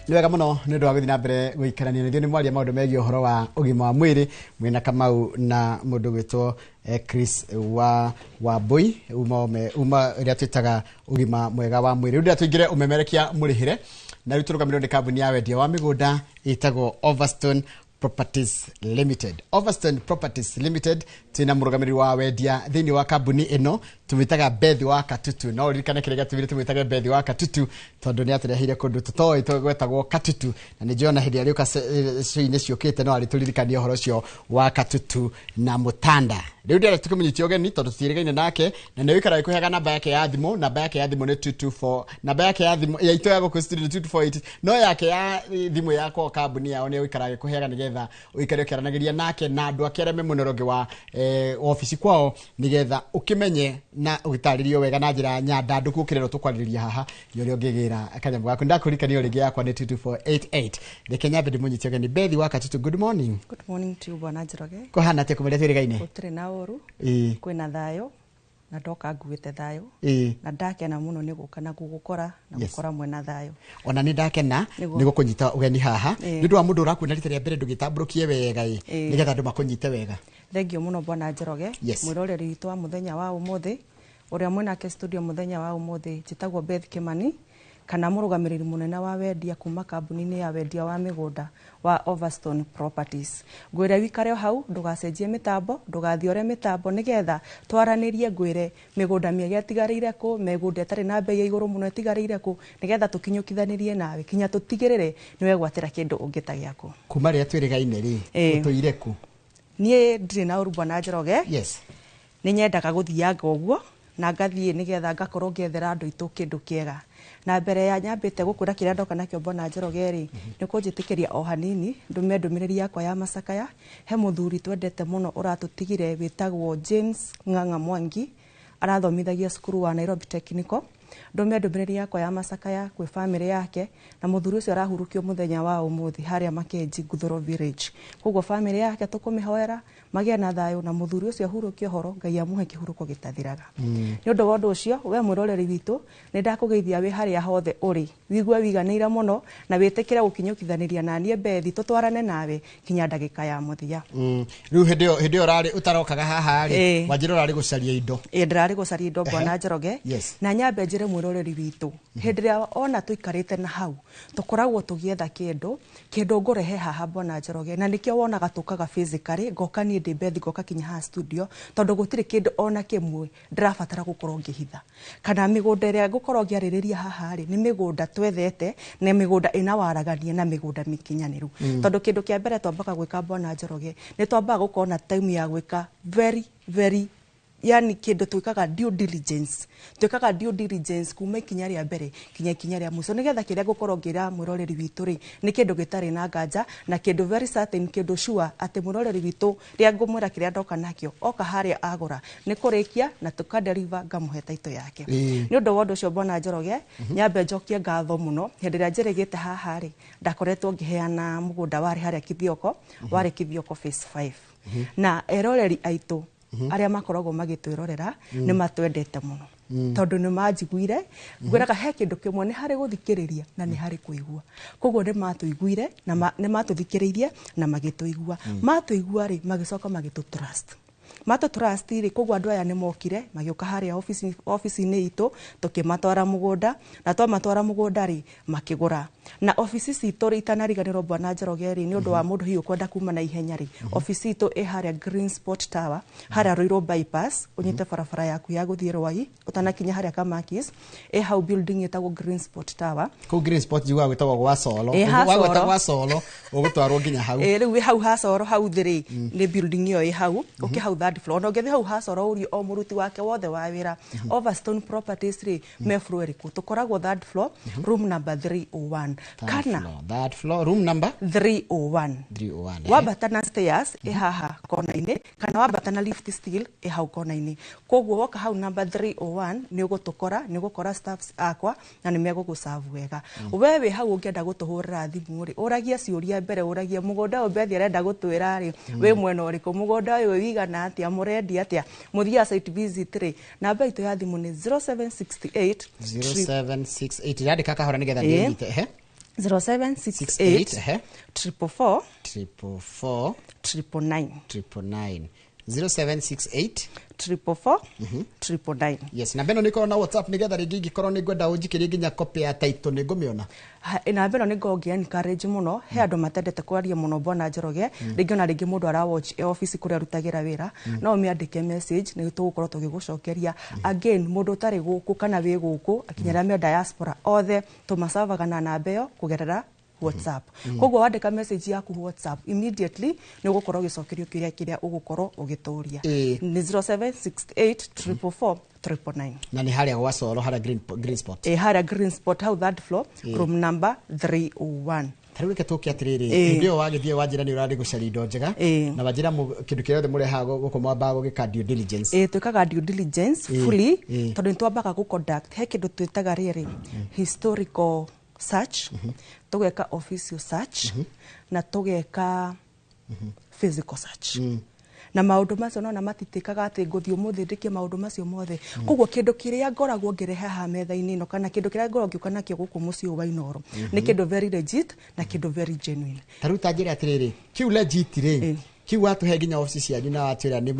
Nĩ wega mũno nĩ ũndũ wa gũthiĩ na mbere gũikarania na ithuĩ. Nĩ mwaria maũndũ megiĩ ũhoro wa ũgima wa mwĩrĩ mwĩna Kamau na mũndũ gwĩtwo Chris wa Wambui uma ĩrĩa twĩtaga ũgima mwega wa mwĩrĩ. Rĩu ndĩra tũingĩre ũmemerekia mũrĩhĩre, na rĩu tũrũgamĩrĩrwo nĩ kambuni ya wendia wa mĩgũnda ĩtagwo Overstone Properties Limited. Overstone Properties Limited, twĩna mũrũgamĩrĩri wa wendia thĩinĩ wa kambuni ĩno tũmĩtaga Beth wa Katutu. No ũririkane kĩrĩa gĩatũmire tũmwĩtage Beth wa Katutu, tondũ nĩ atũreheire kũndũ tũtoĩ gwetagwo Katutu, na nĩ njũĩ ona hĩndĩ ĩrĩa rĩũka cio-inĩ ciũkĩte no arĩtũririkania ũhoro ũcio wa Katutu na Mũtanda. Rĩu ndĩrenda tũkĩmũnyitia ũgeni tondũ tũtiĩrĩgaine nake, na nĩ ũikaraga ĩkũheaga namba yake ya thimũ. Namba yake ya thimũ nĩ 224, namba yake ya thimũ ya itũ ya gũkũ studio nĩ 2248, no yake ya thimũ ya kwa kambuni yao nĩ ũikaraga ĩkũheaga nĩgetha ũikare ũkĩaranagĩria nake na andũ ake arĩa me mwena ũrĩa ũngĩ wa obici kwao, nĩgetha ũkĩmenye na ũgĩtarĩrio wega na njĩra nyandandũku ũkĩrerwo tũkwarĩrĩria haha nĩ ũrĩa ũngĩgĩra kanyamũ gaku. Ndakũririkania o rĩngĩ yakwa nĩ 22488. Reke nyambe ndĩmũnyitie ũgeni. Bethi wa Katutu, good morning. Good morning to you, Bwana Njoroge. Kũhana atĩa kũmũrĩa twĩrĩgaine? Gũtirĩ na ũru. Kwĩna thayũ na ndoka nguĩte thayũ. Na ndakena mũno nĩ gũka na gũgũkora na gũkora mwena thayũ. Ona nĩ ndakena nĩ gũkũnyita ũgeni haha. Nĩ ũndũ wa mũndũ ũrakuona rita rĩa mbere, ndũgĩtambũrũkie wega ĩ, nĩgetha andũ makũnyite wega. Thengio mũno, Bwana Njoroge. Mwĩroreri witũ wa mũthenya wa ũmũthĩ, ũrĩa mwĩnake studio mũthenya wa ũmũthĩ, njĩtagwo Beth Kimani, kana mũrũgamĩrĩri mũnene wa wendia kuma kambuni-inĩ ya wendia wa mĩgũnda wa Overstone Properties. Ngwĩre wikare o hau, ndũgacenjie mĩtambo, ndũgathiore mĩtambo, nĩgetha twaranĩrie. Ngwĩre mĩgũnda mĩega ĩtigarĩire kũ, mĩgũnda ĩtarĩ na bei ya igũrũ mũno ĩtigarĩire kũ, nĩgetha tũkinyũkithanĩrie nawe kinya tũtigĩrĩre nĩ wegwatĩra kĩndũ ũngĩta gĩaku. Kuma rĩrĩa twĩrĩgaine rĩ, ũtũire kũ? Niĩ ndirĩ na ũru, Bwana Njoroge. Nĩ nyendaga gũthianga ũguo na ngathiĩ nĩgetha ngakorwo ngĩethera andũ aitũ kĩndũ kĩega. Na mbere ya nyambĩte gũkwĩra kĩrĩa ndoka nakĩo, Bwana Njoroge rĩ, nĩ kũnjĩtĩkĩria o hanini ndũme ndũmĩrĩri yakwa ya macakaya he mũthuri twendete mũno ũratũtigire wĩtagwo James Ng'ang'a Mwangi, arathomithagia cukuru wa Nairobi Technical. Ndũme ndũmĩrĩri yakwa ya macakaya kwĩ bamĩrĩ yake, na mũthuri ũcio arahurũkio mũthenya wa ũmũthĩ harĩa Makenji Nguthũro Village. Koguo bamĩrĩ yake tũkũmĩhoera magĩe na thayũ, na mũthuri ũcio ahurũkie ũhoro, Ngai amũhe kĩhurũko gĩtathiraga. Nĩ ũndũ wa ũndũ ũcio, we mwĩroreri witũ, nĩ ndakũgeithia wĩ harĩa hothe ũrĩ, wigue wiganĩire mũno na wĩtĩkĩre gũkinyũkithanĩria na niĩ Bethi, tũtwarane nawe kinya ndagĩka ya mũthia. Rĩu hĩndĩ ĩyo ũrarĩ ũtarokaga haha rĩ, wanjĩra ũrarĩ gũcaria indo. Ĩ, ndĩrarĩ gũcaria indo, Bwana Njoroge. Na nyambe njĩre mwĩroreri witũ, hĩndĩ ĩrĩa ona tũikarĩte na hau tũkoragwo tũgĩetha kĩndũ ngũrehe haha, Bwana Njoroge, na nĩkĩo wonaga tũkaga physically, ngoka niĩ ndĩ Bethi, ngoka kinya haha studio, tondũ gũtirĩ kĩndũ ona kĩmwe ndĩrabatara gũkorwo ngĩhitha. Kana mĩgũnda ĩrĩa ngũkorwo ngĩarĩrĩria haha rĩ, nĩ mĩgũnda twethete na mĩgũnda ĩna waragania na mĩgũnda mĩkinyanĩru, tondũ kĩndũ kĩa mbere twambaga gwĩka, Bwana Njoroge, nĩ twambaga gũkorwo na time ya gwĩka very very, yani kĩndũ twĩkaga due diligence. Twĩkaga due diligence kuma ikinya rĩa mbere kinya ikinya rĩa mũico, nĩgetha kĩrĩa ngũkorwo ngĩra mwĩroreri witũ rĩ, nĩ kĩndũ gĩtarĩ na nganja na kĩndũ very certain, kĩndũ sure atĩ mwĩroreri witũ rĩa ngũmwĩra kĩrĩa ndoka nakĩo, oka harĩa agũra nĩ kũrĩkia na tũkadeliver, ngamũhe taito yake. Nĩ ũndũ wa ũndũ ũcio, Bwana Njoroge, nyambe njokie ngatho mũno. Hĩndĩ ĩrĩa njĩrĩgĩte haha rĩ, ndakoretwo ngĩheana mũgũnda warĩ harĩa Kithioko, warĩ Kithioko Phase 5, na eroreri aitũ arĩa makoragwo magĩtwĩrorera nĩ matwendete mũno, tondũ nĩ manjiguire ngwĩraga he kĩndũ kĩmwe, nĩ harĩ gũthikĩrĩria na nĩ harĩ kũigua. Koguo nĩ matũiguire na nĩ matũthikĩrĩirie na magĩtũigua. Matũigua rĩ, magĩcoka magĩtũ trust. Matũ trust rĩ, koguo andũ aya nĩ mokire magĩũka harĩa ofici-inĩ itũ, tũkĩmatwara mũgũnda, na twamatwara mũgũnda rĩ, makĩgũra. Na ofici citũ rĩ, itanariganĩrwo, Bwana Njoroge rĩ, nĩ ũndũ wa mũndũ hihi ũkwenda kuma na ihenya rĩ, ofici itũ ĩ harĩa Green Sport Tower, harĩa Ruiru Bypass, ũnyite barabara yaku ya gũthiĩ Rwai, ũtanakinya harĩa Kamakis, ĩ hau building ĩtagwo Green Sport Tower. Kũu Green Sport njiguaga gwĩtagwo gwa Solo. Ĩ, ha Wagweta Soro. gwa Solo ũgũtwarwo nginya hau. Ĩ, rĩu wĩ hau ha Soro hau thĩ rĩ, nĩ building ĩyo ĩ hau, ũkĩ hau third floor. Ona ũngĩthiĩ hau ha Soro ũrie o mũruti wake wothe wa wĩra, Overstone Properties rĩ, me floor ĩrĩkũ? Tũkoragwo third floor, room number 301. Third kana floor, third floor, room number 301. 301. Wambata na stairs ĩ haha kona-inĩ, kana wambata na lift still ĩ hau kona-inĩ. Koguo woka hau number 301 nĩ ũgũtũkora, nĩ ũgũkora staffs akwa na nĩ megũgũserve wega. We wĩ hau ũngĩenda gũtũhũrĩra thimũ rĩ, ũragie ciũria mbere, ũragie mũgũnda ũyũ Bethi arenda gũtwĩra rĩ, wĩ mwena ũrĩkũ, mũgũnda ũyũ wĩigana atĩa, mũrendia atĩa, mũthiaga site visit rĩ. Namba itũ ya thimũ nĩ 0768 0768, yandĩka kahora nĩgetha ndĩnyite. Ehe. 0768 ehe. 444 444 999. 999 0768 444 999. Yes, namba ĩno nĩ ĩkoragwo na WhatsApp, nĩgetha rĩngĩ ingĩkorwo nĩ ngwenda ũnjikĩrie nginya copy ya title nĩ ngũmĩona? Namba ĩno nĩ ngoragwo ngĩ encourage mũno. He andũ matendete kwaria mũno, bwana Njoroge. Rĩngĩ ona rĩngĩ mũndũ ara watch e office kũrĩa arutagĩra wĩra, no ũmĩandĩke message, nĩ tũgũkorwo tũgĩgũcokeria. Again, mũndũ ũtarĩ gũkũ kana wĩ gũkũ, akinya arĩa me diaspora othe, tũmacavaga na namba ĩyo kũgerera WhatsApp. Koguo wandĩka message yaku WhatsApp, immediately nĩ ũgũkorwo ũgĩcokerio kĩrĩa kĩrĩa ũgũkorwo ũgĩtũria. Nĩ 0768 444 999. Na nĩ harĩa gwa Coro, harĩa green spot. Ĩ, harĩa green spot hau, third floor, room number 301. Ta rĩu reke tũke atĩrĩrĩ, hĩndĩ ĩyo wagĩthiĩ wanjĩra nĩ ũrarĩ gũcaria indo njega, na wanjĩra kĩndũ kĩrĩa gĩothe mũrehaga gũkũ mwambaga gũgĩka due diligence. Ĩ, twĩkaga due diligence fully, tondũ nĩ twambaga gũ conduct he kĩndũ twĩtaga rĩrĩ historical search, tũgeka official search, na tũgeka physical search. Na maũndũ macio nona matitĩkaga atĩ ngũthiĩ ũmũthĩ ndĩkie maũndũ macio mothe. Koguo kĩndũ kĩrĩa ngoragwo ngĩrehe haha metha-inĩ ĩno, kana kĩndũ kĩrĩa ngoragwo ngĩũka nakĩo gũkũ mũciĩ ũyũ wa Inooro, nĩ kĩndũ very legit na kĩndũ very genuine. Ta rĩu ta njĩra atĩrĩrĩ, kĩu legit rĩ, kĩu watũhe nginya obici cianyu na watwĩra nĩ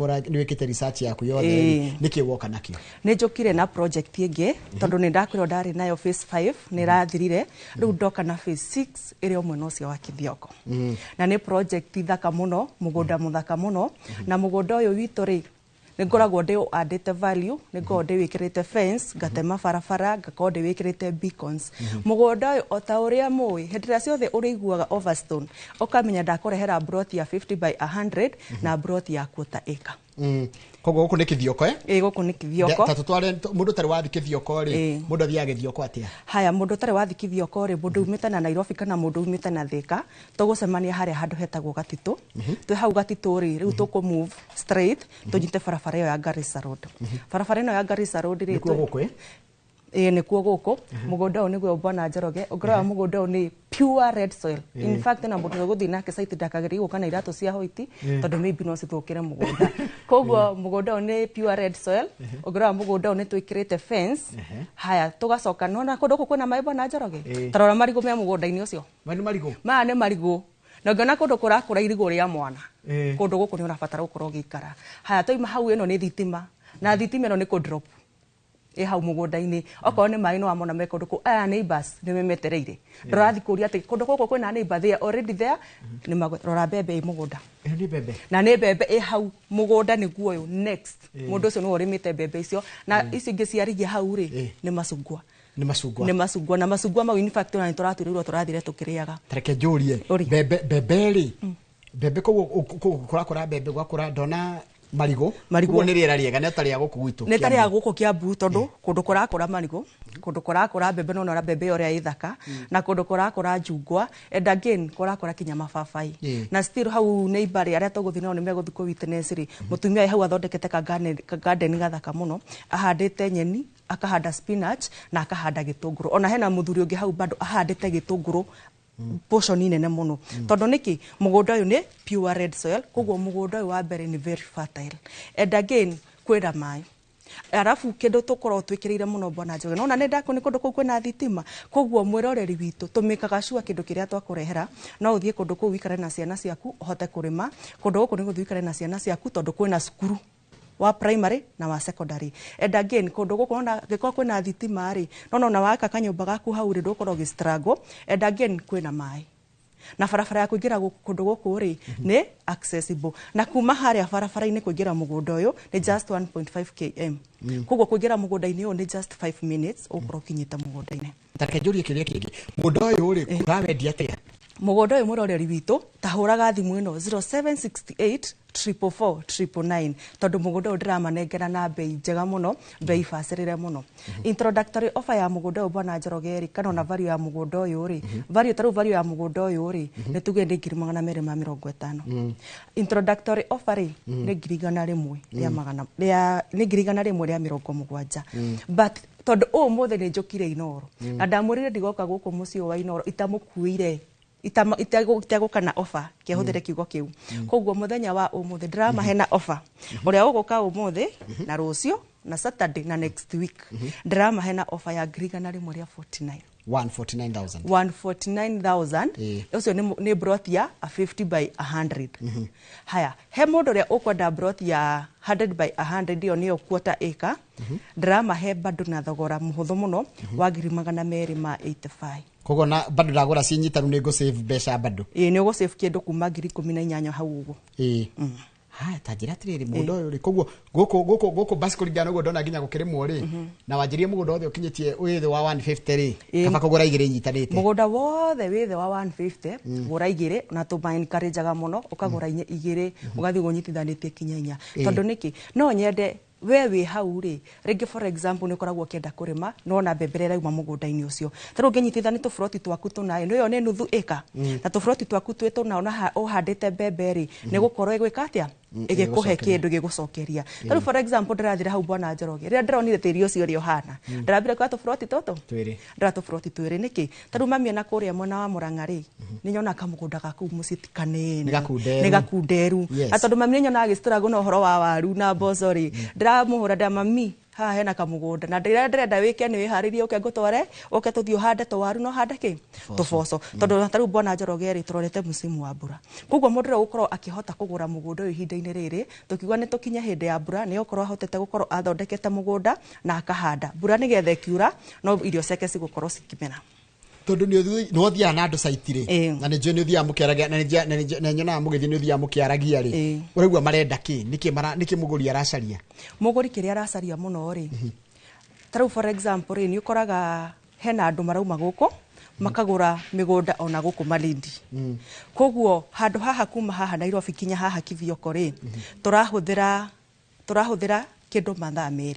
wĩkĩte research yaku yothe rĩ, nĩkĩ woka nakĩo? Nĩ njũkire na project ĩngĩ, tondũ nĩ ndakwĩrwo ndarĩ nayo phase 5, nĩ ĩrathirire. Rĩu ndoka na phase 6 ĩrĩ o mwena ũcio wa Kithioko, na nĩ project thaka mũno, mũgũnda mũthaka mũno. Na mũgũnda ũyũ witũ rĩ, nĩ ngoragwo ndĩ value, nĩ ngoragwo ndĩwĩkĩrĩte fence, ngatema barabara, ngakorwo ndĩwĩkĩrĩte beacons. Mũgũnda ũyũ, o ta ũrĩa mũĩ, hĩndĩ ĩrĩa ciothe ũrĩiguaga Overstone, ũkamenya ndakũrehera plot ya 50 by 100 na plot ya quarter acre. Koguo gũkũ nĩ Kithioko, eh? Ĩ, gũkũ nĩ Kithioko. Ta tũtware mũndũ ũtarĩ wathi Kithioko rĩ, mũndũ athiaga Gĩthioko atĩa? Haya, mũndũ ũtarĩ wathi Kithioko rĩ, mũndũ umĩte na Nairobi kana mũndũ umĩte na Thika, tũgũcemania harĩa handũ hetagwo Gatitũ. Twĩ hau Gatitũ rĩ, rĩu tũkũ move straight tũnyite barabara ĩyo ya Garissa Road. Barabara ĩno ya Garissa Road rĩ, Nĩkuo gũkũ, eh? Ĩĩ, nĩkuo gũkũ. Mũgũnda ũyũ nĩguo, bwana Njoroge. Ũngĩrora, mũgũnda ũyũ nĩ pure red soil. In fact, na mũndũ ũgũthiĩ nake site ndakagĩrĩire gũka na iratũ cia hoiti, tondũ maybe no cithũkĩre mũgũnda. Koguo mũgũnda ũyũ nĩ pure red soil. Ũngĩrora, mũgũnda ũyũ nĩ twĩkĩrĩte fence. Haya, tũgacoka nona kũndũ gũkũ kwĩna maĩ, bwana Njoroge. Tarora marigũ me mũgũnda-inĩ ũcio. Maya nĩ marigũ? Maya nĩ marigũ, na ũngĩona kũndũ kũrakũra irigũ rĩa mwana, kũndũ gũkũ nĩ ũrabatara gũkorwo ũgĩikara. Haya, twaima hau, ĩno nĩ thitima, na thitima ĩno nĩ kũ drop ĩ hau mũgũnda-inĩ. Okorwo nĩ maĩ, nĩ wamona me kũndũ kũu. Aya neighbors nĩ memetereire, ndũrathiĩ kũria atĩ kũndũ gũkũ kwĩna neighbor, they are already there. Nĩ rora mbembe ĩ mũgũnda. Ĩno nĩ mbembe? Na nĩ mbembe ĩ hau mũgũnda, nĩguo ũyũ next. Mũndũ ũcio nĩwe ũrĩmĩte mbembe icio, na icio ingĩ ciarigia hau rĩ, nĩ macungwa. Nĩ macungwa? Nĩ macungwa, na macungwa mau in fact ona nĩ tũratuĩrĩirwo, tũrathire tũkĩrĩaga. Tareke njũrie. Ũria. Mbembe rĩ, mbembe kũguo kũrakũra mbembe, gwakũra ndona marigũ. Marigũ. Koguo nĩ rĩera rĩega, nĩ ta rĩa gũkũ gwitũ. Nĩ ta rĩa gũkũ Kiambu, tondũ kũndũ kũrakũra marigũ, kũndũ kũrakũra mbembe, no nora mbembe ĩyo ũrĩa ĩ thaka, na kũndũ kũrakũra njungwa, and again kũrakũra kinya mababai. Na still hau neighbor rĩ, arĩa tũgũthiĩ nao nĩ megũthiĩ kũ witness rĩ, mũtumia wĩ hau athondekete ka garden gathaka mũno, ahandĩte nyeni, akahanda spinach na akahanda gĩtũngũrũ. Ona hena mũthuri ũngĩ hau bado ahandĩte gĩtũngũrũ portion nene mũno, tondũ nĩkĩ? Mũgũnda ũyũ nĩ pure red soil. Koguo mũgũnda ũyũ wa mbere nĩ very fertile, and again kwĩna maĩ. Arabu kĩndũ tũkoragwo twĩkĩrĩire mũno, bwana Njoroge, nona nĩ ndakũ nĩ kũndũ kũu kwĩna thitima. Koguo mwĩroreri witũ, tũmĩkaga sure kĩndũ kĩrĩa twakũrehera, no ũthiĩ kũndũ kũu wĩikare na ciana ciaku, ũhote kũrĩma kũndũ gũkũ, nĩ gũthiĩ wĩikare na ciana ciaku, tondũ kwĩna cukuru wa primary na wa secondary. And again, kũndũ gũkũ ona gĩkorwo kwĩna thitima rĩ, no nona waka kanyũmba gaku hau rĩ, ndũgũkorwo ũgĩ struggle. And again kwĩna maĩ, na barabara ya kũingĩra kũndũ gũkũ rĩ, nĩ accessible, na kuma harĩa barabara-inĩ kũingĩra mũgũnda ũyũ nĩ just 1.5 km. Koguo kũingĩra mũgũnda-inĩ ũyũ nĩ just 5 minutes ũgũkorwo ũkinyĩte mũgũnda-inĩ. Tareke njũrie kĩũria kĩngĩ, mũgũnda ũyũ rĩ, ũrawendia atĩa? Mũgũnda ũyũ, mũroreri witũ, ta hũraga thimũ ĩno 0768 444 999, tondũ mũgũnda ũyũ ndĩramanengera na bei njega mũno, bei bacĩrĩre mũno. Introductory offer ya mũgũnda ũyũ, bwana Njoroge rĩ, kana ona value ya mũgũnda ũyũ rĩ, value ta rĩu value ya mũgũnda ũyũ rĩ, nĩ tuge nĩ 250,000. Introductory offer rĩ, nĩ ngiri igana rĩmwe rĩa magana rĩa nĩ 170,000. But tondũ ũmũthĩ nĩ njũkire Inooro, na ndamwĩrire ndigoka gũkũ mũciĩ wa Inooro itamũkuĩire itegũka na offer, kĩahũthĩre kiugo kĩu. Koguo mũthenya wa ũmũthĩ ndĩramahe na offer, ũrĩa ũgũka ũmũthĩ na rũciũ na Saturday na next week, ndĩramahe na offer ya 149,000. 149,000. 149,000. Ũcio nĩ plot ya a 50 by 100. Haya, he mũndũ ũrĩa ũkwenda plot ya 100 by 100, ĩyo nĩyo quarter acre, ndĩramahe bado na thogora mũhũthũ mũno wa 285,000. Koguo na bado ndagũra cinyitanu nĩ ngũ save mbeca bado. Ĩĩ, nĩ ũgũ save kĩndũ kuma 18,000 hau ũguo. Ĩĩ, haya, ta njĩra atĩrĩrĩ, mũgũnda ũyũ rĩ, koguo gũkũ basi kũringana na ũguo ndona nginya gũkĩrĩmwo rĩ, na wanjĩrie mũgũnda wothe ũkinyĩtie wĩ thĩ wa 150 rĩ, kaba kũgũra igĩrĩ inyitanĩte. Mũgũnda wothe wĩ thĩ wa 150, gũra igĩrĩ, na tũma encourageaga mũno ũkagũra igĩrĩ, ũgathiĩ ũnyitithanĩtie kinya inya. Tondũ nĩkĩ no nyende we wĩ hau rĩ, rĩngĩ for example nĩ ũkoragwo ũkĩenda kũrĩma, nona mbembe ĩrĩa ĩrauma mũgũnda-inĩ ũcio, ta rĩu ũngĩnyitithania tũburoti twaku tũna, ĩ ĩyo nĩ nuthu ĩka, na tũburoti twaku twĩ tũna, ona ũhandĩte mbembe rĩ, nĩ gũkorwo ĩgwĩka atĩa, ĩgĩkũhe kĩndũ gĩgũcokeria. Ta rĩu for example ndĩrathira hau, bwana Njoroge, rĩrĩa ndĩronire tĩri ũcio ũrĩa ũhana, ndĩrambire kuoya tũburoti tũtũ Twĩrĩ. Ndĩra tũburoti twĩrĩ. Nĩkĩ? Ta rĩu mami ona kũrĩa mwena wa Mũrang'a rĩ, nĩ nyonaga kamũgũnda gaku mũciĩ ti kanene. Nĩ gakunderu. Nĩ gakunderu. Na tondũ mami nĩ nyonaga agĩstruggle na ũhoro wa waru na mboco rĩ, ndĩramũhũra, ndĩra mami, haha hena kamũgũnda na ndĩrenda wĩke nĩ wĩharĩrie, ũke ngũtware, ũke tũthiĩ ũhande tũwaru na ũhande kĩ, tũboco. Tondũ ta rĩu bwana Njoroge rĩ, tũrorete msimu wa mbura, koguo mũndũ ũrĩa ũgũkorwo akĩhota kũgũra mũgũnda ũyũ ihinda-inĩ rĩrĩ, tũkiuga nĩ tũkinye hĩndĩ ya mbura, nĩ ũkorwo ahotete gũkorwo athondekete mũgũnda na akahanda mbura, nĩgetha ĩkiura no irio ciake cigũkorwo cikĩmera. Tondũ nĩ ũthiaga na andũ site rĩ, na nĩ njũĩ nĩ ũthiaga mũkĩaragia, na nĩ nyonaga mũgĩthiĩ nĩ ũthiaga mũkĩaragia rĩ, ũraigua marenda kĩ, nĩkĩ mũgũri aracaria? Mũgũri kĩrĩa aracaria mũno rĩ, ta rĩu for example rĩ, nĩ ũkoraga hena andũ marauma gũkũ makagũra mĩgũnda ona gũkũ Malindi. Koguo handũ haha, kuma haha Nairobi kinya haha Kithioko rĩ, tũrahũthĩra kĩndũ mathaa 2,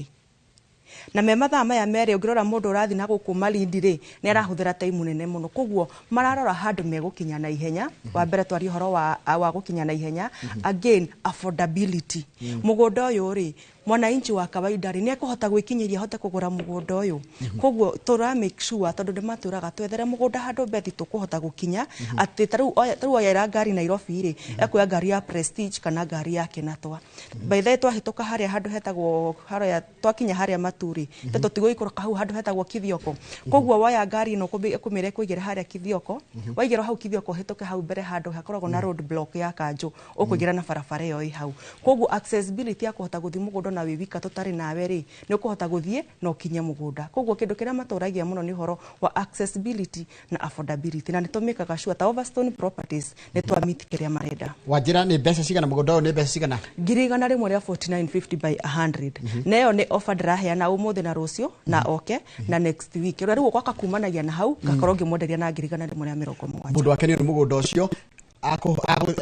na me mathaa maya 2, ũngĩrora mũndũ ũrathiĩ na gũkũ Malindi rĩ, nĩ arahũthĩra time nene mũno. Koguo mararora handũ megũkinya na ihenya. Wa mbere twaria ũhoro wa gũkinya na ihenya, again affordability. Mũgũnda ũyũ rĩ, mwananchi wa kawaida rĩ, nĩ ekũhota gwĩkinyĩria ahote kũgũra mũgũnda ũyũ? Koguo tũra make sure, tondũ nĩ matwĩraga twethere mũgũnda handũ bethi tũkũhota gũkinya, atĩ ta rĩu oyera ngari Nairobi rĩ, ekuoya ngari ya Prestige kana ngari ya Kenatwa. By the way, twahĩtũka harĩa handũ hetagwo harĩa, twakinya harĩa Maturi, tũtigũikũrũka hau handũ hetagwo Kithioko. Koguo woya ngari ĩno ĩkũmĩra ĩkũigĩra harĩa Kithioko, waigĩrwo hau Kithioko, ũhĩtũke hau mbere handũ hakoragwo na road block ya kanjũ, ũkũingĩra na barabara ĩyo ĩ hau. Koguo accessibility ya kũhota gũthiĩ mũgũnda na wĩ wika tũtarĩ nawe rĩ, nĩ ũkũhota gũthiĩ na ũkinye mũgũnda. Koguo kĩndũ kĩrĩa matũragia mũno nĩ ũhoro wa accessibility na affordability, na nĩ tũmĩkaga sure ta Overstone Properties nĩ twa meet kĩrĩa marenda. Wanjĩra nĩ mbeca cigana mũgũnda ũyũ, nĩ mbeca cigana? 149,000 50 by 100, na ĩyo nĩ offer ndĩraheana ũmũthĩ na rũciũ na oke na next week. Ũrĩa rĩu ũgoka kumanagia na hau, ngakorwo ngĩmwenderia na 170,000. Mũndũ wakenio nĩ mũgũnda ũcio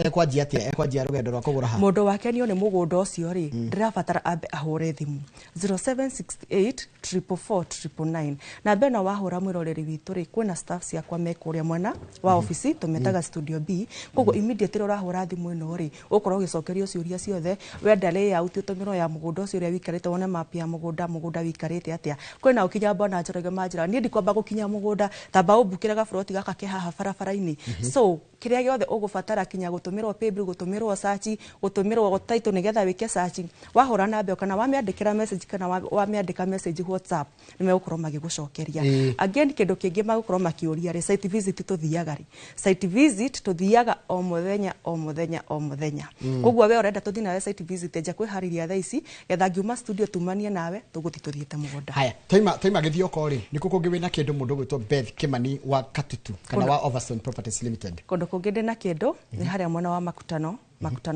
ekwanjia atĩa, ekwanjia rũgendo rwa kũgũra ha? Mũndũ wakenio nĩ mũgũnda ũcio rĩ, ndĩrabatara ambe ahũre thimũ 0768 444 999. Na ĩno wahũra, mwĩroreri witũ rĩ, kwĩna staff ciakwa me kũrĩa mwena wa ofici tũmetaga Studio B. Koguo immediately ũrahũra thimũ ĩno rĩ, ũkorwo ũgĩcokerio ciũria ciothe. Wenda layout ũtũmĩrwo ya mũgũnda ũcio ũrĩa wĩikarĩte, wone map ya mũgũnda, mũgũnda wĩikarĩte atĩa. Kwĩna ũkinya mbona Njoroge manjĩra niĩ ndikwamba gũkinya mũgũnda, tamba ũmbukĩre gaburoti gaka ke haha barabara-inĩ. So kĩrĩa gĩothe ũgũbatara, kinya gũtũmĩrwo paybill, gũtũmĩrwo search, gũtũmĩrwo title nĩgetha wĩke search, wahũra namba ĩyo kana wamĩandĩkĩra message kana wamĩandĩka message WhatsApp, nĩ megũkorwo magĩgũcokeria. Again, kĩndũ kĩngĩ magũkorwo makĩũria rĩ, site visit tũthiaga rĩ? Site visit tũthiaga o mũthenya, o mũthenya, o mũthenya. Koguo we ũrenda tũthiĩ nawe site visit, nja kwĩharĩria thaa ici getha ngiuma studio tumanie nawe tũgũthiĩ tũthiĩte mũgũnda. Haya, twaima Gĩthioko rĩ, nĩ kũ kũngĩ wĩna kĩndũ, mũndũ ũgwĩtwo Beth Kimani wa Katutu kana wa Overstone Properties Limited? Kũndũ kũngĩ ndĩna kĩndũ nĩ harĩa mwena wa makutano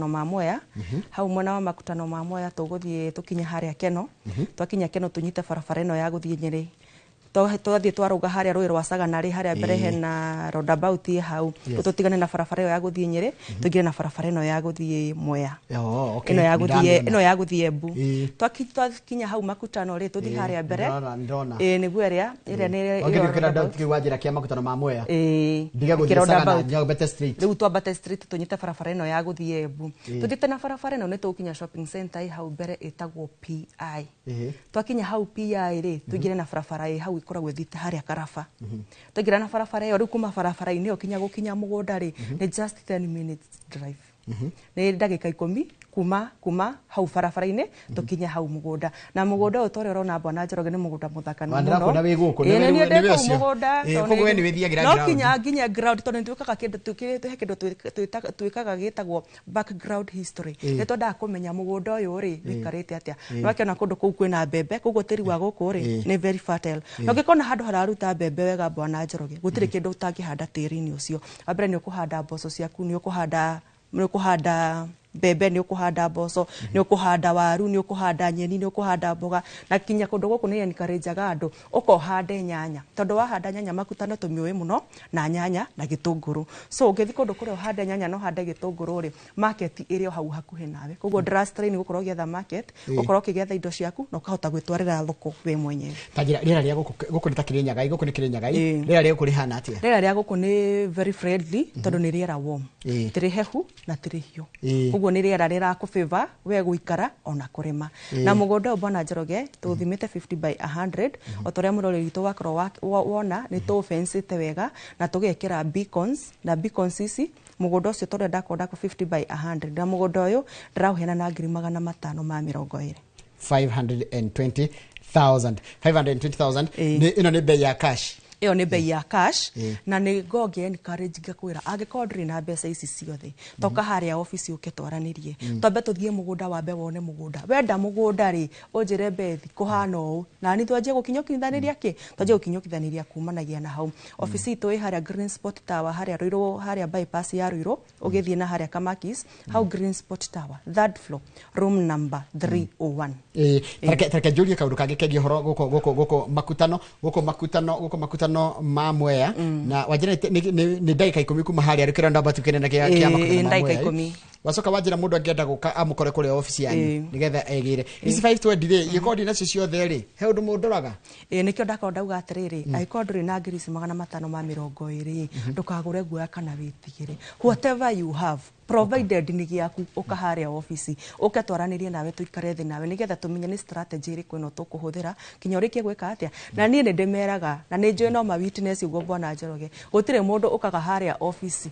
ma Mwea. Hau mwena wa makutano ma Mwea tũgũthiĩ tũkinye harĩa Keno. Twakinya Keno, tũnyite barabara ĩno ya gũthiĩ Nyĩrĩ. Twathiĩ twarũga harĩa rũĩ rwa Sagana rĩ, harĩa mbere hena roundabout ĩ hau. Tũtigane na barabara ĩyo ya gũthiĩ Nyĩrĩ, tũingĩre na barabara ĩno ya gũthiĩ Mwea, Oh, okay. ĩno ya gũthiĩ Nĩndamĩona. ĩno ya gũthiĩ Embu. Ĩĩ. Twakinya hau makutano rĩ, tũthiĩ harĩa mbere. Ndĩrona. Ĩĩ, nĩguo ĩrĩa nĩ Wangĩthiĩ ĩyo ũkĩra roundabout. kĩu wanjĩra kĩa makutano ma Mwea. Ĩĩ. Ndige gũthiĩ Kĩ Sagana, roundabout. nyambate street. Rĩu twambate street, tũnyite barabara ĩno ya gũthiĩ Embu. Tũthiĩte na barabara ĩno nĩ tũgũkinya shopping center ĩ hau mbere ĩtagwo PI. Twakinya hau PI rĩ, tũingĩre na barabara ĩ hau ĩkoragwo ĩthiĩte harĩa Karaba. Twaingĩra na barabara ĩyo rĩu, kuma barabara-inĩ ĩyo kinya gũkinya mũgũnda rĩ, nĩ just 10 minutes drive. Nĩ ndagĩka 10 kuma hau barabara-inĩ tũkinye hau mũgũnda. Na mũgũnda ũyũ torĩa ũrona Bwana Njoroge nĩ mũgũnda mũthaka mũno. Ndĩrakuona wĩ gũkũ, nĩ ũcio. Koguo we nĩ wĩthiagĩra ground. No kinya nginya ground tondũ nĩ twĩkaga kĩndũ he kĩndũ twĩkaga gĩtagwo background history. Nĩ twendaga kũmenya mũgũnda ũyũ rĩ wĩikarĩte atĩa. No akĩona kũndũ kũu kwĩna mbembe, koguo tĩri wa gũkũ rĩ nĩ very fertile. Na ũngĩkona handũ hararuta mbembe wega Bwana Njoroge, gũtirĩ kĩndũ ũtangĩhanda tĩri-inĩ ũcio. Wa mbere nĩ ũkũhanda mboco ciaku, nĩ ũkũhanda mbembe, nĩ ũkũhanda mboco, nĩ ũkũhanda waru, nĩ ũkũhanda nyeni, nĩ ũkũhanda mboga. Na kinya kũndũ gũkũ nĩ encourage-aga andũ ũka ũhande nyanya, tondũ wahanda nyanya makutano tũmĩũĩ mũno na nyanya na gĩtũngũrũ. So ũngĩthiĩ kũndũ kũrĩa ũhande nyanya na ũhande gĩtũngũrũ rĩ, market ĩrĩ o hau hakuhĩ nawe. Koguo ndũra-strain gũkorwo ũgĩetha market, ũkorwo ũkĩgetha indo ciaku na ũkahota gwĩtwarĩra thoko we mwenyewe. Ta njĩra, rĩera rĩa gũkũ nĩ ta Kĩrĩnyaga, gũkũ nĩ Kĩrĩnyaga, rĩera rĩa gũkũ rĩhana atĩa? Rĩera rĩa gũkũ nĩ very friendly tondũ nĩ rĩera warm, ti rĩhehu na ti rĩhiũ. Koguo nĩ rĩera rĩrakũ favor we gũikara ona kũrĩma. Na mũgũnda ũyũ Bwana Njoroge tũthimĩte 50 by 100, o ta ũrĩa mũrori witũ wakorwo wona nĩ tũfencĩte wega na tũgekĩra beacons, na beacons ici mũgũnda ũcio tondũ ndakorwo 50 by 100, na mũgũnda ũyũ ndĩraũheana na 520,000. 520,000. 520,000. Ĩno nĩ bei ya cash. Ĩyo nĩ bei ya cash. Na nĩ ngongĩ encourage ngakwĩra angĩkorwo ndũrĩ na mbeca ici ciothe, toka harĩa office ũke twaranĩrie, twambe tũthiĩ mũgũnda, wambe wone mũgũnda. Wenda mũgũnda rĩ, ũnjĩre Bethi kũhana ũũ, na ni twanjie gũkinyũkithanĩria kĩ, twanjie gũkinyũkithanĩria kumanagia na hau. Office itũ ĩ harĩa Green Spot Tower, harĩa Ruiru, harĩa bypass ya Ruiru ũgĩthiĩ na harĩa Kamakis, hau Green Spot Tower, third floor, room number 301. Tareke njũrie kaũndũ kangĩ kegiĩ ũhoro gũkũ makutano, gũkũ makutano, gũkũ makutano ma Mwea. Na wanjĩra nĩ ndagĩka 10 kuma harĩa rĩkĩra ndamba tukene kĩa makutano ma Mwea. Wacoka wanjĩra mũndũ angĩenda gũka amũkore kũrĩa office yanyu nĩgetha egĩre ici 520 rĩ, ingĩkorwo ndĩ nacio ciothe rĩ, he ũndũ mũndoraga? Nĩkĩo ndakorwo ndauga atĩrĩrĩ, angĩkorwo ndũrĩ na 520,000 ndũkagũre guoya kana wĩtigĩre. Whatever you have, provided nĩ gĩaku, ũka harĩa office ũke twaranĩrie nawe, tũikare thĩ nawe nĩgetha tũmenye nĩ strategy ĩrĩkũ ĩno tũkũhũthĩra kinya ũrĩkie gwĩka atĩa. Na niĩ nĩ ndĩmeraga, na nĩ njũĩ no ma witness ũguo Bwana Njoroge, gũtirĩ mũndũ ũkaga harĩa office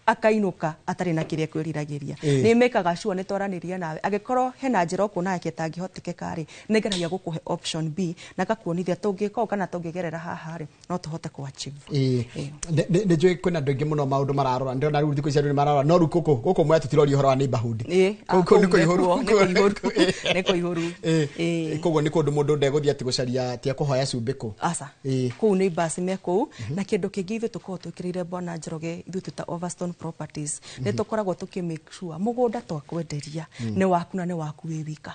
akainũka atarĩ na kĩrĩa kwĩriragĩria. Nĩ mekaga sure nĩ twaranĩria nawe, angĩkorwo hena njĩra ũkuona yake ĩtangĩhotekeka rĩ, nĩ ngeragia gũkũhe option B na ngakuonithia tũngĩka ũũ kana tũngĩgerera haha rĩ, no tũhote kũ achieve. Nĩ njũĩ kwĩna andũ aingĩ mũno maũndũ mararora, ndĩrona rĩu thikũ ici andũ nĩ mararora, no rĩu gũkũ Mwea tũtiroria ũhoro wa neighborhood. Kũu nĩ kũihũru. Nĩ kũihũru. Koguo nĩ kũndũ mũndũ ndegũthiĩ atĩ gũcaria ti ekũhoya cumbĩ kũ. Aca. Kũu nĩ basi me kũu. Na kĩndũ kĩngĩ ithuĩ tũkoragwo twĩkĩrĩire Bwana Njoroge, ithuĩ twĩ ta Overstone Properties, nĩ tũkoragwo tũkĩ make sure mũgũnda twakwenderia nĩ waku na nĩ waku wĩ wika.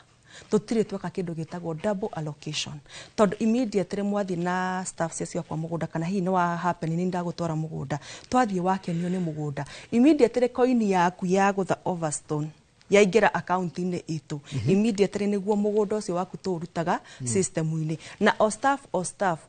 Tũtirĩ tweka kĩndũ gĩtagwo double allocation, tondũ immediately mwathiĩ na staff ciakwa mũgũnda, kana hihi nĩ wa happen nĩ ndagũtwara mũgũnda, twathiĩ wakenio nĩ mũgũnda, immediately coin yaku ya gũtha Overstone yaingĩra account-inĩ itũ, immediately nĩguo mũgũnda ũcio waku tũũrutaga system-inĩ. Na o staff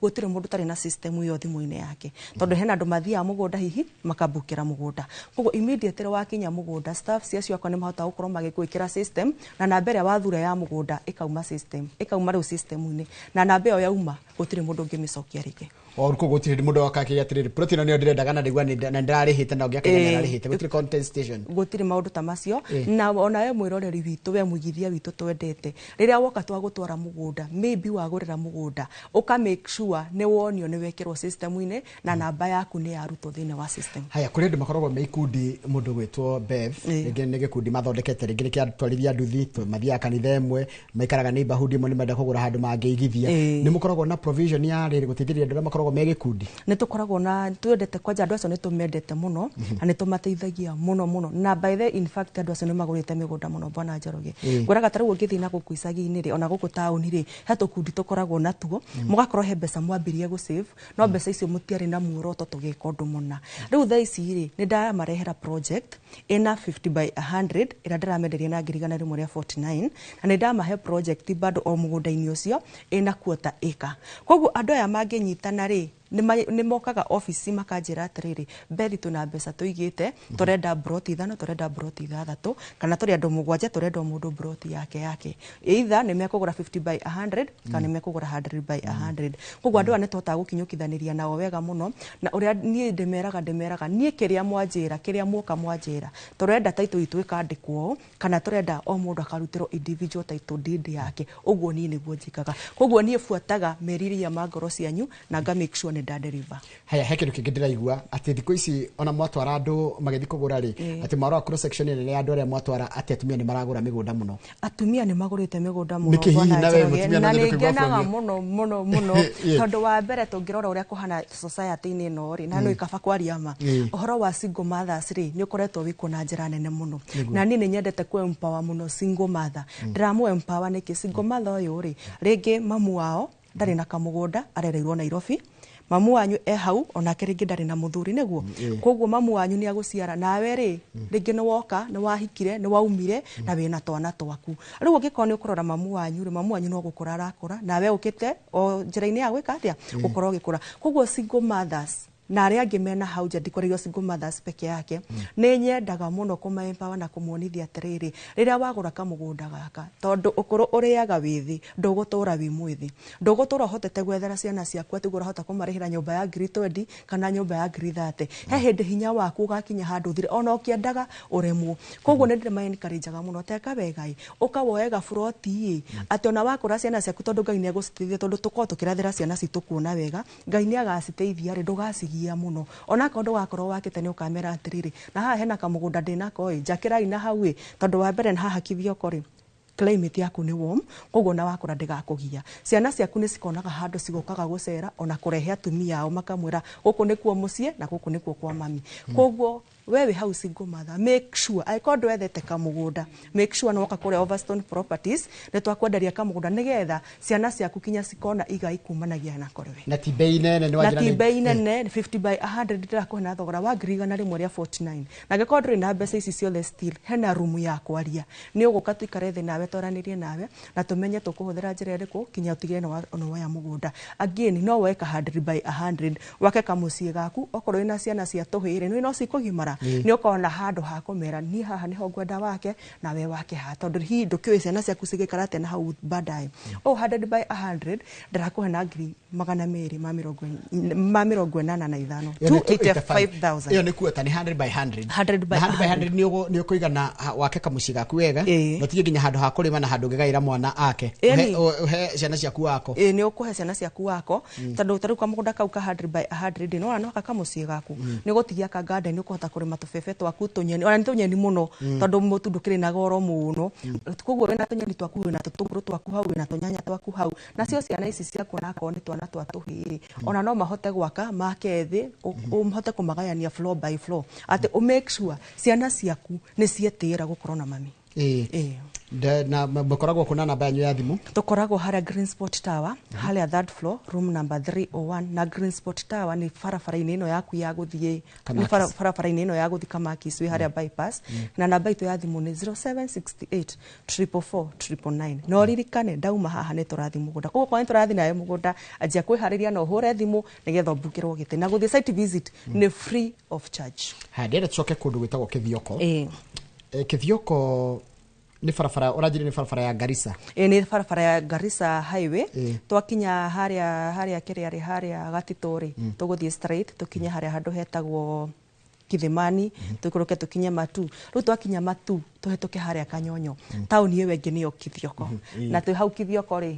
gũtirĩ mũndũ ũtarĩ na system ĩyo thimũ-inĩ yake, tondũ hena andũ mathiaga mũgũnda hihi makabukĩra mũgũnda. Koguo immediately wakinya mũgũnda, staff acio akwa nĩ mahotaga gũkorwo magĩkwĩkĩra system, na namba ĩrĩa wathura ya mũgũnda ĩkauma system, ĩkauma rĩu system-inĩ, na namba ĩyo yauma gũtirĩ mũndũ ũngĩmĩcokia rĩngĩ. O kũu gũtirĩ mũndũ wakakĩria atĩrĩrĩ, plot ĩno nĩyo ndĩrendaga na ndaigua na ndĩrarĩhĩte na ũngĩ akauga nĩararĩhĩte, gũtirĩ contestation, gũtirĩ maũndũ ta macio. Na ona we mwĩroreri witũ, we mũigithia witũ twendete, rĩrĩa woka twagũtwara mũgũnda, maybe wagũrĩra mũgũnda, ũka make sure nĩ wonio nĩ wekĩrwo system-inĩ na namba yaku nĩ yarutwo thĩinĩ wa system. Haya, kũrĩ andũ makoragwo me ikundi, mũndũ gwĩtwo Bev, rĩngĩ nĩ gĩkundi mathondekete, rĩngĩ nĩ kĩa nduthi, mathiaga kanitha ĩmwe, maikaraga neighborhood ĩmwe, nĩ menda kũgũra handũ mangĩigithia. Nĩ mũkoragwo na provision ya rĩrĩ gũteithĩrĩria andũ arĩa makoragwo me gĩkundi? Nĩ tũkoragwo na, twendete kwanja andũ acio nĩ tũmendete mũno na nĩ tũmateithagia mũno mũno, na by the in fact andũ acio nĩ magũrĩte mĩgũnda mũno Bwana Njoroge. Ngwĩraga ta rĩu ũngĩthiĩ na gũkũ icagi-inĩ rĩ, ona gũkũ taũni rĩ, he tũkundi tũkoragwo natuo, mũgakorwo he mbeca mwambirie gũ save, no mbeca icio mũtiarĩ na muoroto tũgĩka ũndũ mũna. Rĩu thaa ici rĩ, nĩ ndaramarehera project ĩna 50 by 100 ĩrĩa ndĩramenderia na 149,000, na nĩ ndamahe project bado o mũgũnda-inĩ ũcio ĩna quarter acre. Koguo andũ aya mangĩnyitana rĩ, Nĩ mokaga ofici makanjĩra atĩrĩrĩ, Bethi, twĩna mbeca tũigĩte, tũrenda broti 5, tũrenda broti 6, kana tũrĩ andũ 7, tũrenda o mũndũ broti yake yake. Either nĩ mekũgũra 50 by 100 kana nĩ mekũgũra 100 by 100. Koguo andũ aya nĩ tũhotaga gũkinyũkithanĩria nao wega mũno. Na ũrĩa niĩ ndĩmeraga niĩ kĩrĩa mwanjĩra, kĩrĩa muoka mwanjĩra, tũrenda title itũ ĩkandĩkwo ũũ, kana tũrenda o mũndũ akarutĩrwo individual title deed yake. Ũguo niĩ nĩguo njĩkaga. Koguo niĩ buataga merirĩria ma ngoro cianyu na nga make sure nĩ nda deliver. Haya, he kĩndũ kĩngĩ ndĩraigua atĩ thikũ ici ona mwatwara andũ magĩthiĩ kũgũra rĩ, atĩ mwarora cross section nene ya andũ arĩa mwatwara, atĩ atumia nĩ maragũra mĩgũnda mũno. Atumia nĩ magũrĩte mĩgũnda mũno. Nĩkĩ hihi? Bwana Na we Njoroge, mũtumia na no nyende nĩ kũigua ngenaga from you. mũno mũno mũno, tondũ wa mbere tũngĩrora ũrĩa kũhana society-inĩ ĩno rĩ, na nĩ kaba kwaria ma, ũhoro wa single mothers rĩ, nĩ ũkoretwo wĩkuo na njĩra nene mũno. Na niĩ nĩ nyendete kũ empower mũno single mother. Ndĩramũ empower nĩkĩ? Single mother ũyũ rĩ, rĩngĩ mamu wao ndarĩ na kamũgũnda, arereirwo Nairobi. Mamu wanyu e hau, onake rĩngĩ ndarĩ na mũthuri, nĩguo? Koguo mamu wanyu nĩ agũciara, nawe rĩ, rĩngĩ nĩ woka, nĩ wahikire, nĩ waumire na wĩna twana twaku. Rĩu ũngĩkorwo nĩ ũkũrora mamu wanyu rĩ, mamu wanyu no gũkũra arakũra, nawe ũkĩte o njĩra-inĩ ya gwĩka atĩa, gũkorwo ũgĩkũra. Koguo single mothers na arĩa angĩ mena hau nja, ndikoreirio single mothers peke yake, nĩ nyendaga mũno kũma empower na kũmonithia atĩrĩrĩ, rĩrĩa wagũra kamũgũnda gaka, tondũ ũkũrũ ũrĩaga wĩthĩ, ndũgũtũra wĩ mwĩthĩ, ndũgũtũra ũhotete gwethera ciana ciaku atĩ ũguo ũrahota kũmarĩhĩra nyũmba ya ngiri 20 kana nyũmba ya ngiri 30. He hĩndĩ hinya waku ũgakinya handũ ũthire, ona ũkĩendaga ũremwo. Koguo nĩ ndĩrĩ encourage mũno, teka wega ĩ, ũka woe gaburoti ĩ, atĩ ona wakũra ciana ciaku, tondũ Ngai nĩ egũciteithia, tondũ tũkorwo tũkĩrathĩra ciana citũ kuona wega, Ngai nĩ agaciteithia rĩ, ndũgacigia mũno. Onakorwo ndũgakorwo wakĩte, nĩ ũkamera atĩrĩrĩ, na haha hena kamũgũnda ndĩnako ĩ, njakĩrai na hau ĩ, tondũ wa mbere na haha Kithioko rĩ, climate yaku nĩ warm, koguo na wakũra ndĩgakũgia. Ciana ciaku nĩ cikonaga handũ cigũkaga gũcera, ona kũrehe atumia ao makamwĩra gũkũ nĩkuo mũciĩ na gũkũ nĩkuo kwa mami. Koguo we wĩ hau single mother, make sure angĩkorwo ndwethete kamũgũnda, make sure nĩ woka kũrĩa Overstone Properties, nĩ twakwenderia kamũgũnda nĩgetha ciana ciaku kinya cikona igai kumanagia na kũrĩ we. Na ti bei nene nĩ Na wanjĩra ti bei nene, 50 by 100 ndĩrakũhe na thogora wa 149,100. Na angĩkorwo ndũrĩ na mbeca ici ciothe, still hena room ya kwaria. Nĩ ũgũka tũikare thĩ nawe, twaranĩrie nawe na tũmenye tũkũhũthĩra njĩra ĩrĩkũ kinya ũtigĩrĩre nĩ woya mũgũnda. Again, no woe ka 100 by 100 wake kamũciĩ gaku. Okorwo wĩna ciana cia tũhĩĩ rĩ, nĩ no cikũgimara, nĩ ũkona handũ ha kũmera, niĩ haha nĩho ngwenda wake, nawe wake haha, tondũ hihi ndũkĩũĩ ciana ciaku cigĩikara atĩa na hau baadaye. O 100 by 100 ndĩrakũhe na 285,000, 285,000. Ĩyo nĩ kuota nĩ 100 by 100. 100 by Na 100 by 100. 100 nĩ ũkũigana wake kamũciĩ gaku wega, Ĩĩ. na ũtige nginya handũ ha kũrĩma na handũ ũngĩgaĩra mwana ake. Ĩni. Ũhe ciana ciaku wako. Ĩĩ, nĩ ũkũhe ciana ciaku wako, tondũ ta rĩu kamũgũnda kau ka 100 by 100 nĩ wona no gaka kamũciĩ gaku, nĩ ũgũtigia ka garden, nĩ ũkũhota kũrĩma tũbebe twaku, tũnyeni, ona nĩ tũnyeni mũno, tondũ mũtu ndũkĩrĩ na goro mũno. Koguo wĩna tũnyeni twaku, wĩna tũtũngũrũ twaku hau, wĩna tũnyanya twaku hau. Nacio ciana ici ciaku, onakorwo nĩ twana twa tũhĩĩ rĩ, ona no mahote gwaka make thĩ, ũhote kũmagayania floor by floor, atĩ ũ make sure ciana ciaku nĩ cietĩĩra gũkorwo na mami. Ĩĩ. Na mũkoragwo kũ na namba yanyu ya thimũ? Tũkoragwo harĩa Green Spot Tower, harĩa third floor, room number 301. Na Green Spot Tower nĩ barabara-inĩ ĩno yaku ya gũthiĩ, nĩ Kamakis. Barabara-inĩ ĩno ya gũthiĩ Kamakis, wĩ harĩa bypass. Na namba itũ ya thimũ nĩ 0768 444 999. Na ũririkane ndauma haha nĩ tũrathiĩ mũgũnda, koguo korwo nĩ tũrathiĩ nawe mũgũnda, anjia kwĩharĩria na ũhũre thimũ nĩgetha ũmbukĩrwo gĩtĩ. Na gũthiĩ site visit nĩ free of charge. Haya, ndĩrenda tũcoke kũndũ gwĩtagwo Kĩthioko. Ĩĩ. Kĩthioko nĩ barabara ũranjĩrire nĩ barabara ya Garissa? Ĩĩ, nĩ barabara ya Garissa Highway. Ĩĩ. Twakinya harĩa kĩrĩa rĩ, harĩa Gatitũ rĩ, tũgũthiĩ straight tũkinye harĩa handũ hetagwo Kithimani, tũikũrũke tũkinye Matu. Rĩu twakinya Matu, tũhetũke harĩa Kanyonyo, taũni ĩyo ĩngĩ nĩyo Kithioko. Na twĩ hau Kithioko rĩ,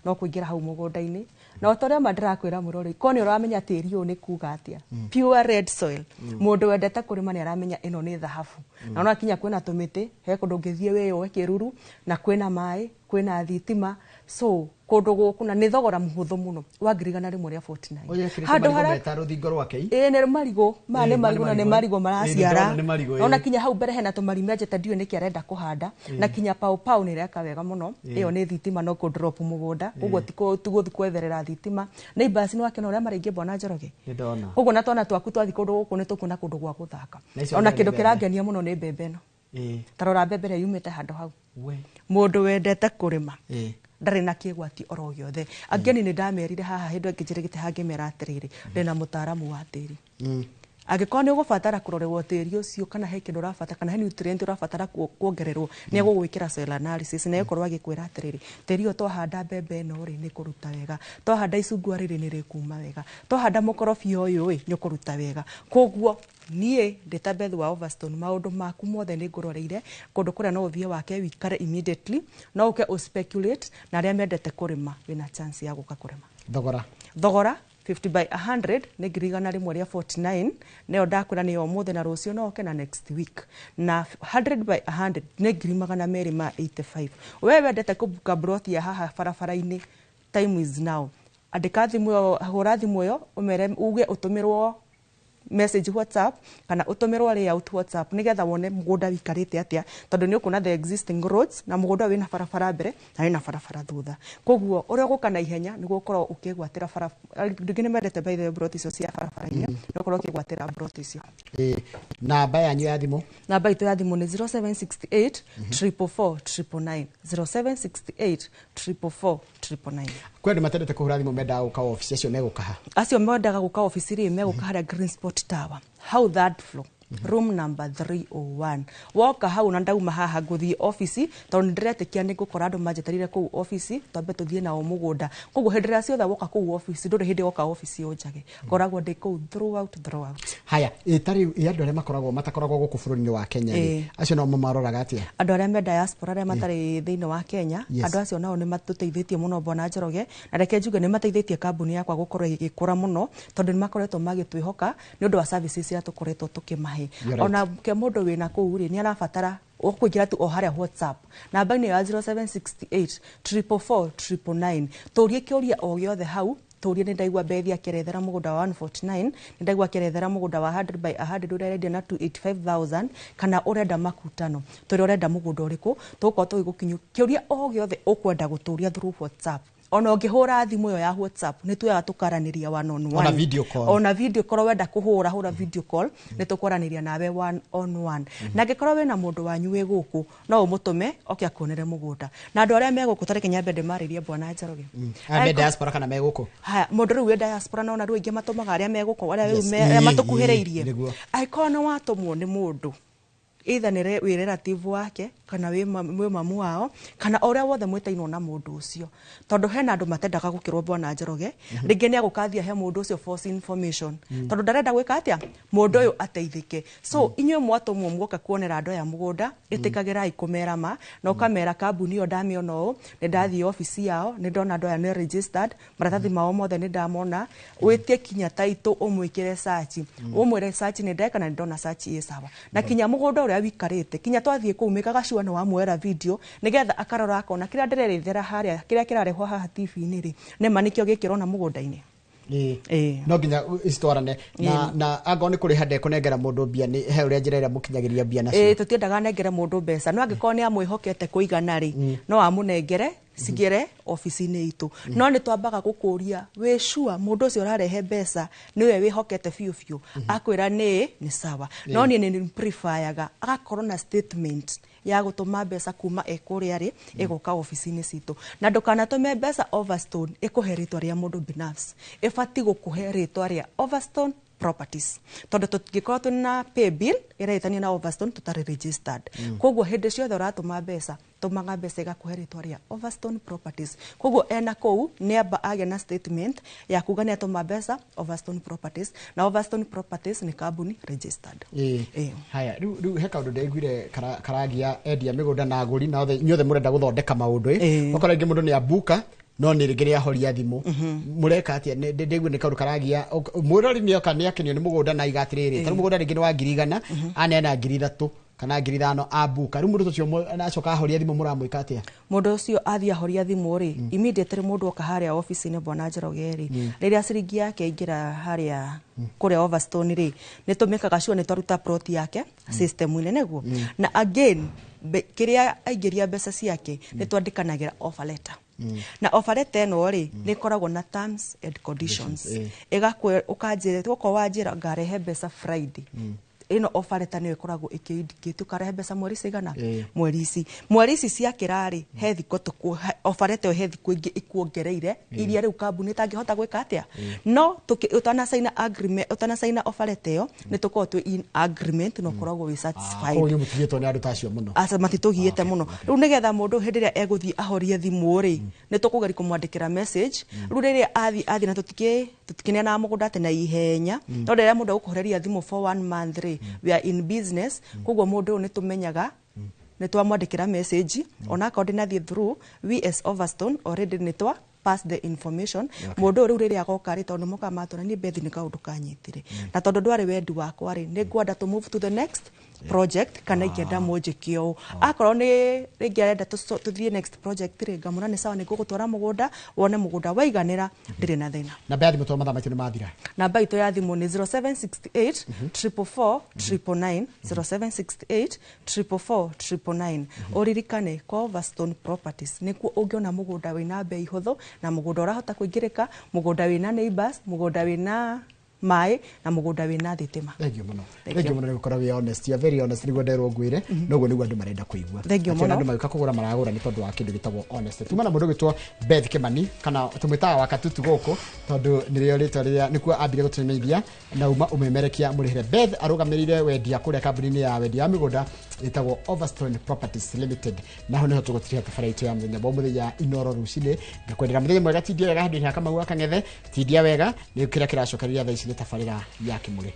no kũingĩra hau mũgũnda-inĩ. Na o ta ũrĩa ma ndĩrakwĩra mũrori, korwo nĩ ũramenya tĩri ũyũ nĩ kuga atĩa, pure red soil, mũndũ wendete kũrĩma nĩ aramenya ĩno nĩ thahabu. Na ona kinya kwĩna tũmĩtĩ, he kũndũ ũngĩthiĩ wĩyũe kĩruru, na kwĩna maĩ, kwĩna thitima. So kũndũ gũkũ na nĩ thogora mũhũthũ mũno wa 149,000. Ũyũ ekĩrĩte Handũ marigũ harĩa meta rũthingo rwake i? Ĩĩ, nĩ marigũ maya, Ĩĩ, nĩ marigũ na nĩ marigũ. marigũ Ĩĩ, maraciara. nĩ ndĩrona nĩ marigũ, Ona ĩĩ. kinya hau mbere hena tũmarima enjete, ndiũĩ nĩkĩ arenda kũhanda. Na kinya pau pau nĩ ĩreka wega mũno. Ĩyo nĩ thitima, no kũ drop mũgũnda, koguo ti gũthiĩ kwetherera thitima. Neighbors nĩ wakĩona ũrĩa maraingĩ, Bwana Njoroge? Nĩ ndona. Koguo na twana twaku twathiĩ kũndũ gũkũ nĩ tũkuona kũndũ gwa gũthaka. Na icio Ona nĩ kĩndũ mbembe. kĩrangenia mũno nĩ mbembe ĩno. Ĩĩ. Ta rora mbembe ĩrĩa yumĩte handũ hau. We. Mũndũ wendete kũrĩma Ĩĩ. Ndarĩ na kĩgwati oro gĩothe. Angeni nĩ ndamerire haha hĩndĩ ĩngĩ njĩrĩgĩte hangĩmera atĩrĩrĩ, ndĩna mũtaaramu wa tĩri. Angĩkorwo nĩ ũgũbatara kũrorerwo tĩri ũcio, kana he kĩndũ ũrabatara, kana he nutrient ũrabatara kuongererwo, nĩ egũgwĩkĩra soil analysis na egũkorwo agĩkwĩra atĩrĩrĩ, tĩri ũyũ twahanda mbembe ĩno rĩ, nĩ kũruta wega, twahanda icungwa rĩrĩ nĩ rĩkuma wega, twahanda mũkorobia ũyũ ĩ, nĩ ũkũruta wega. Koguo niĩ ndĩ ta Beth wa Overstone, maũndũ maku mothe nĩ ngũroreire. Kũndũ kũrĩa no ũthiĩ wake wikare immediately, no ũke ũ speculate, na arĩa mendete kũrĩma, wĩna chance ya gũka kũrĩma. Thogora? Thogora, 50 by 100 nĩ 149,000, nayo ndakwĩra nĩ ũmũthĩ na rũciũ no ũke na next week, na 100 by 100 nĩ 285,000. We wendete kũbuka broti ya haha barabara-inĩ, time is now. Andĩka thimũ ĩyo, hũra thimũ ĩyo, ũmere uge ũtũmĩrwo message WhatsApp kana ũtũmĩrwo layout WhatsApp, nĩgetha wone mũgũnda wĩikarĩte atĩa, tondũ nĩ ũkuona the existing roads, na mũgũnda wĩna barabara mbere na wĩna barabara thutha. Koguo ũrĩa ũgũka na ihenya nĩguo ũkorwo ũkĩgwatĩra bara. Andũ aingĩ nĩ mendete, by the way, broti icio cia barabara-inĩ, nĩ ũkorwo ũkĩgwatĩra broti icio. Namba yanyu ya thimũ? Namba itũ ya thimũ nĩ 0768 444 999, 0768 444 999. Kwĩ andũ matendete kũhũra thimũ, mendaga gũka obici, acio megũka ha? Acio mendaga gũka obici rĩ, megũka harĩa Green Spot Tower, hau third floor, room number 301. Woka hau na ndauma haha ngũthiĩ obici, tondũ nĩ ndĩretĩkia nĩ ngũkora andũ manjetereire kũu obici, twambe tũthiĩ nao mũgũnda. Koguo hĩndĩ ĩrĩa ciothe woka kũu obici, ndũrĩ hĩndĩ woka obici ũnjage, ngoragwo ndĩ kũu throughout, throughout. Haya, ta rĩu ĩ andũ arĩa makoragwo matakoragwo gũkũ bũrũri-inĩ wa Kenya rĩ, acio no mamaroraga atĩa? Andũ arĩa me diaspora, arĩa matarĩ thĩinĩ wa Kenya, andũ acio nao nĩ matũteithĩtie mũno, bwana Njoroge, na reke njuge nĩ mateithĩtie kambuni yakwa gũkorwo ĩgĩkũra mũno, tondũ nĩ makoretwo magĩtwĩhoka nĩ ũndũ wa services iria tũkoretwo tũkĩmahe. You're right. Ona ke mũndũ wĩna kũu rĩ, nĩ arabatara ũkũingĩra tu o harĩa WhatsApp namba-inĩ ya 0768 444 999, tũrie kĩũria o gĩothe hau. Tũrie, nĩ ndaigua Bethi akĩrethera mũgũnda wa 149, nĩ ndaigua akĩrethera mũgũnda wa 100 by 100 ũrĩa arendia na 285,000, kana ũrenda makutano, tũrĩa ũrenda mũgũnda ũrĩkũ, tũgũkorwo tũgĩgũkinyũ kĩũria o gĩothe ũkwenda gũtũria through WhatsApp. Ona ũngĩhũra thimũ ĩyo ya WhatsApp, nĩ tuoyaga tũkaranĩria one on one. Ona video call. Ona video call, wenda kũhũra, hũra video call, nĩ tũkwaranĩria nawe one on one. Na angĩkorwo wĩna mũndũ wanyu wĩ gũkũ, no ũmũtũme oke akuonere mũgũnda. Na andũ arĩa me gũkũ, tareke nyambe ndĩmarĩrie, bwana Njoroge. Aya me diaspora kana me gũkũ? Haya, mũndũ rĩu wĩ diaspora, nona rĩu aingĩ matũmaga arĩa me gũkũ, arĩa rĩu arĩa matũkuhĩrĩirie. Angĩkorwo nĩ watũmwo nĩ mũndũ, either nĩ wĩ relative wake, kana wĩ mamu wao, kana o ũrĩa wothe mwĩtainwo na mũndũ ũcio, tondũ hena andũ matendaga gũkĩrwo, bwana Njoroge, rĩngĩ nĩ agũkathia he mũndũ ũcio false information, tondũ ndarenda gwĩka atĩa mũndũ ũyũ ateithĩke. So inyuĩ mwatũmwo muoka kuonera andũ aya mũgũnda, ĩtĩkagĩrai kũmera ma, na ũkamera kambuni ĩyo ndamĩona ũũ, nĩ ndathiĩ obici yao, nĩ ndona andũ aya nĩ registered, maratathi mao mothe nĩ ndamona. Wĩtie kinya taitũ, ũmwĩkĩre search, ũmwĩre search nĩ ndeka na nĩ ndona search ĩ sawa, na kinya mũgũnda ũrĩa wikarĩte, kinya twathiĩ kũu mĩkaga sure nĩ wamuoera video, nĩgetha akarora akona kĩrĩa ndĩrerethera harĩa, kĩrĩa kĩrarehwo haha TV-inĩ rĩ, nĩma nĩkĩo gĩkĩrona mũgũnda-inĩ. No nginya citwarane na angorwo nĩ kũrĩha ndekũnengera mũndũ mbia, nĩ he ũrĩa njĩra ĩrĩa mũkinyagĩria mbia nacio? Tũtiendaga nengere mũndũ mbeca, no angĩkorwo nĩ amwĩhokete kũigana rĩ, no amũnengere cigĩre obici-inĩ itũ. No nĩ twambaga gũkũria, wĩ sure mũndũ ũcio ũrarehe mbeca nĩwe wĩhokete biũ biũ? Akwĩra nĩ sawa, no niĩ nĩ preferyaga agakorwo na statement ya gũtũma mbeca kuma e kũrĩa rĩ, ĩgoka obici-inĩ citũ. Na ndũkanatũme mbeca Overstone ĩkũhe rĩtwa rĩa mũndũ binafsi, ĩbatiĩ gũkũhe rĩtwa rĩa Overstone Properties, tondũ tũtingĩkorwo twĩna pay bill ĩreĩtanio na Overstone tũtarĩ registered. Koguo hĩndĩ ciothe ũratũma mbeca, tũmaga mbeca ĩgakũhe rĩtwa rĩa Overstone Properties. Koguo ena kũu nĩ amba agĩa na statement ya kuga nĩ atũma mbeca Overstone Properties, na Overstone Properties nĩ kambuni registered. Haya, rĩu he kaũndũ ndaiguire karagia endia mĩgũnda na agũri na othe, inyuothe mũrenda gũthondeka maũndũ ĩ. Ũkora rĩngĩ mũndũ nĩ abuka, no nĩ rĩngĩ nĩ ahoria thimũ. Mũreka atĩa? Ndaigua nĩ kaũndũ karagia mwĩrori nĩ oka nĩ akenio nĩ mũgũnda na aiga atĩrĩrĩ, tarĩu mũgũnda rĩngĩ nĩ wa 100,000, aneana 3,000 kana 5,000, abuka. Rĩu mũndũ ũcio acoka ahoria thimũ, mũramwĩka atĩa? Mũndũ ũcio athiĩ ahoria thimũ rĩ, immediately mũndũ oka harĩa obici-inĩ, bwana Njoroge rĩ, rĩrĩa ciringi yake aingĩra harĩa kũrĩa Overstone rĩ, nĩ tũmĩkaga sure nĩ twaruta plot yake system-inĩ, nĩguo na again kĩrĩa aingĩria mbeca ciake, nĩ twandĩkanagĩra offer letter. Na offer letter ĩno rĩ, nĩ ĩkoragwo na terms and conditions. Ĩgakwe ũkanjĩra, okorwo wanjĩra ngarehe mbeca Friday, Ĩno offer letter nĩyo ĩkoragwo ĩkĩ-indicate ũkarehe mbeca mweri cigana, mweri ici, mweri ici ciakĩra rĩ, he thikũ offer letter ĩyo he thikũ ingĩ ĩkuongereire iria rĩu kambuni ĩtangĩhota gwĩka atĩa. No ũtanacaina agreement, ũtanacaina offer letter ĩyo, nĩ tũkoragwo twĩ in agreement na ũkoragwo wĩ satisfied. Koguo mũtigĩtwo nĩ andũ ta acio mũno? Aca, matitũgiĩte mũno. Rĩu nĩgetha mũndũ hĩndĩ ĩrĩa egũthiĩ ahorie thimũ rĩ, nĩ tũkũgeria kũmwandĩkĩra message. Rĩu rĩrĩa athiĩ na tũtikĩneanaga mũgũnda atĩ na ihenya, no rĩrĩa mũndũ egũkũhoreria thimũ for one month rĩ, we are in business. Koguo mũndũ ũyũ nĩ tũmenyaga nĩ twamwandĩkĩra message, ona akorwo ndĩnathiĩ through, we as Overstone already nĩ twa pass the information. Mũndũ ũyũ rĩu rĩrĩa agoka rĩ, tondũ mokaga matwĩra, "Niĩ Bethi nĩ kaũndũ kanyitire, na tondũ ndwarĩ wendi wakwa rĩ, nĩ ngwenda to move to the next project, kana ingĩenda mũnjĩke ũũ." Akorwo nĩ rĩngĩ arenda tũthiĩ next project rĩ, ngamwĩra, "Nĩ sawa, nĩ ngũgũtwara mũgũnda wone mũgũnda waiganĩra, ndĩrĩ na thĩna." Namba ya thimũ, tondũ mathaa maitũ nĩ mathira. Namba itũ ya thimũ nĩ 0768 444 999, 0768 444 999. Ũririkane kwa Overstone Properties nĩkuo ũngĩona mũgũnda wĩna bei hũthũ, na mũgũnda ũrahota kũingĩrĩka, mũgũnda wĩna neighbors, mũgũnda wĩna maĩ, na mũgũnda wĩna thitima. Thank you mũno. Thank Thank you you. mũno nĩ gũkorwo wĩ honest. You are very honest, nĩguo nderwo ngwĩre, noguo nĩguo andũ marenda kũigua. Thank you Akĩona mũno. Andũ magĩũka kũgũra maragũra nĩ tondũ wa kĩndũ gĩtagwo honest. Tuma na mũndũ ũgĩtwo Beth Kimani, kana tũmwĩtaga wa Katutu gũkũ tondũ nĩrĩo rĩtwa rĩrĩa nĩkuo ambire gũtũmenyithia na uma ũmemerekia mũrĩhĩre. Beth arũgamĩrĩire wendia kũrĩa kambuni-inĩ ya wendia wa mĩgũnda ĩtagwo Overstone Properties Limited, na ho nĩho tũgũtiriha tabarĩra itũ ya mũthenya wa mũthenya Inoro rũcinĩ. Ngakwendera mũthenya mwega, tindia wega handũ-inĩ ha Kamau wa Kang'ethe, tindia wega nĩ kĩrĩa kĩracokereria thaa ici nĩ tabarĩra ya Kĩmũrĩ.